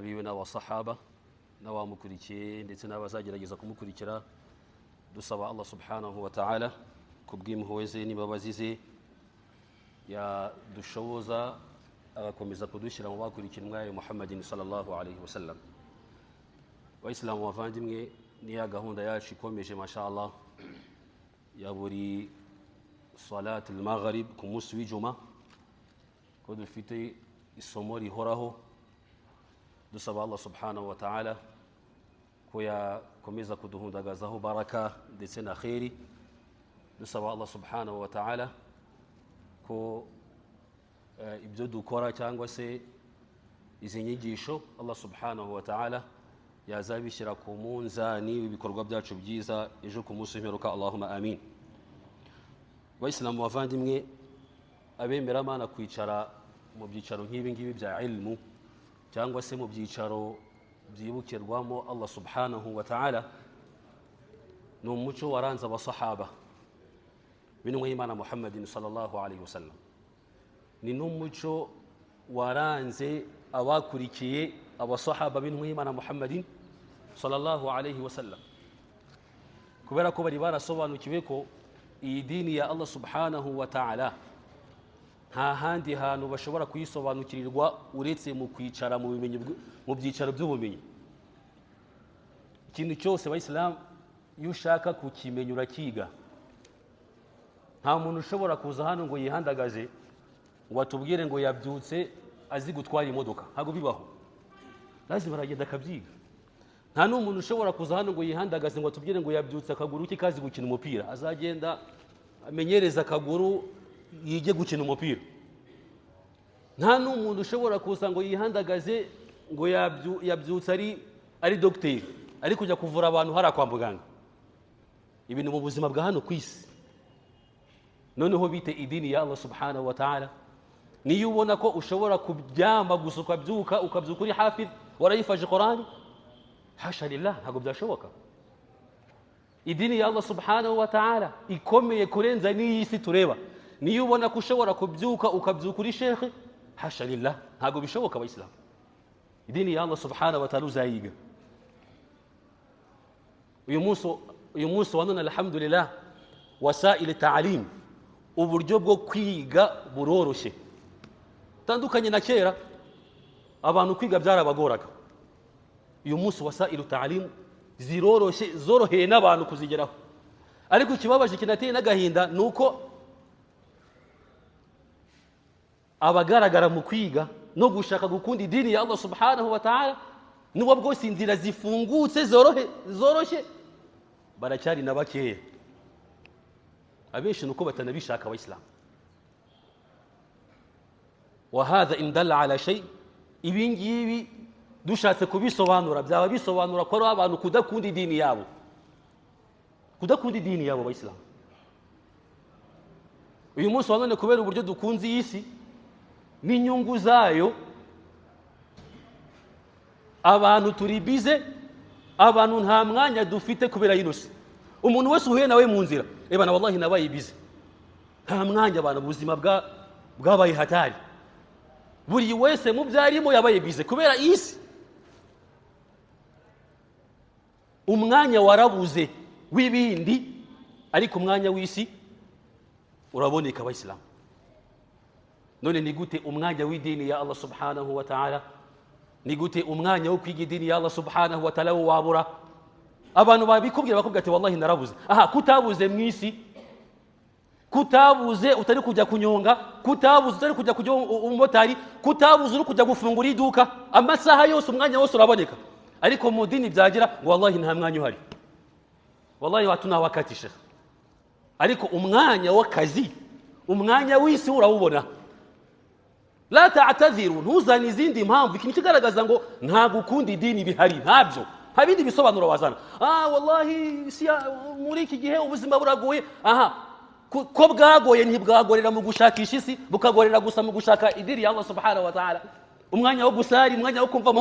Biwe n'abasahaba n'abamukurikiye ndetse n'abazagerageza kumukurikira, dusaba Allah subhanahu wa ta'ala kubw'impuhwe ze n'imbabazi ze yadushoboza agakomeza kudushyira mu bakurikira intumwa Muhammadin sallallahu alaihi wasallam. Bayisilamu bavandimwe, niya gahunda yacu ikomeje, masha Allah, ya buri salat al-maghrib ku munsi w'ijuma, ko dufite isomo rihoraho. Dusaba Allah subhanahu wa ta'ala ko yakomeza kuduhundagazaho baraka ndetse na kheri. Dusaba Allah subhanahu wa ta'ala ko ibyo dukora cyangwa se izi nyigisho, Allah subhanahu wa ta'ala yazabishyira ku munzani w'ibikorwa byacu byiza ejo ku munsi w'imperuka. Allahumma amin. Bayisilamu bavandimwe, abemeramana, kwicara mu byicaro nk'ibi ngibi bya ilmu cyangwa se mu byicaro byibukirwamo Allah subhanahu wa ta'ala ni umuco waranze abasahaba b'intumwa y'Imana Muhammadin sallallahu alaihi wasallam, ni n'umuco waranze abakurikiye abasahaba b'intumwa y'Imana Muhammadin sallallahu alaihi wasallam, kubera ko bari barasobanukiwe ko iyi dini ya Allah subhanahu wa ta'ala nta handi hantu bashobora kuyisobanukirirwa uretse mu kwicara mu bumenyi, mu byicaro by'ubumenyi. Ikintu cyose, abayisilamu, iyo ushaka kukimenya urakiga. Nta muntu ushobora kuza hano ngo yihandagaze ngo atubwire ngo yabyutse azi gutwara imodoka. Ntabwo bibaho, lazima aragenda akabyiga. Nta n'umuntu ushobora kuza hano ngo yihandagaze ngo atubwire ngo yabyutse akaguru ke kazi gukina umupira. Azagenda amenyereza akaguru, yige gukina umupira. Nta n'umuntu ushobora kuza ngo yihandagaze ngo yabyutse ari dogiteri, ari kujya kuvura abantu hariya kwa muganga. Ibintu mu buzima bwa hano ku isi, noneho bite idini ya Allah subhanahu wa ta'ala? Niyo ubona ko ushobora kuryama gusa ukabyuka uri hafidh, warayifashe Korani, hasha lillah, ntabwo byashoboka. Idini ya Allah subhanahu wa ta'ala ikomeye kurenza n'iyi si tureba. Niyo ubona ko ushobora kubyuka ukabyuka uri shekhe, hasha lillah, ntabwo bishoboka. Abayisilamu, idini ya Allah subhanahu wa ta'ala uzayiga. Uyu munsi wa none, alhamdulillah, wasaili ta'alim, uburyo bwo kwiga buroroshye, tandukanye na kera abantu kwiga byarabagoraga. Uyu munsi wasailu ta'alim ziroroshye, zoroheye n'abantu kuzigeraho. Ariko ikibabaje kinateye n'agahinda ni uko abagaragara mu kwiga no gushaka gukunda idini ya Allah subhanahu wa ta'ala, nubwo bwose inzira zifungutse zoroshye, baracyari na bakeya. Abenshi ni uko batanabishaka, abayisilamu. Wa hadha in dalla ala shay, ibi ngibi dushatse kubisobanura byaba bisobanura ko ari abantu kudakunda idini yabo, kudakunda idini yabo. Abayisilamu, uyu munsi wa none, kubera uburyo dukunze iyi si n'inyungu zayo, abantu turi bize, abantu nta mwanya dufite kubera ino si. Umuntu wese uhuye nawe mu nzira, reba na wallahi nabaye bize, nta mwanya. Abantu ubuzima bwabaye hatari, buri wese mu byo arimo yabaye bize kubera iyi si. Umwanya warabuze w'ibindi, ariko umwanya w'isi uraboneka. Abayisilamu, none ni gute umwanya w'idini ya Allah subhanahu wa ta'ala, ni gute umwanya wo kwiga idini ya Allah subhanahu wa ta'ala wo wabura? Abantu babikubwira, bakubwira ati: "Wallahi narabuze." Aha kutabuze mu isi, kutabuze utari kujya kunyonga, kutabuze utari kujya kujya umumotari, kutabuze uri kujya gufungura iduka, amasaha yose, umwanya wose uraboneka, ariko mu dini byagira ngo wallahi nta mwanya uhari, wallahi hatuna wakati shekh. Ariko umwanya w'akazi, umwanya w'isi urawubona. La ta'tadhiru, ntuzane izindi mpamvu. Ikintu kigaragaza ngo ntabwo ukunda idini bihari ntabyo, nta bindi bisobanuro wazana. Ah, wallahi muri iki gihe ubuzima buragoye. Aha ko bwagoye, ntibwagorera mu gushakisha isi, bukagorera gusa mu gushaka idini ya Allah subhanahu wa ta'ala, umwanya wo gusari, umwanya wo kumva.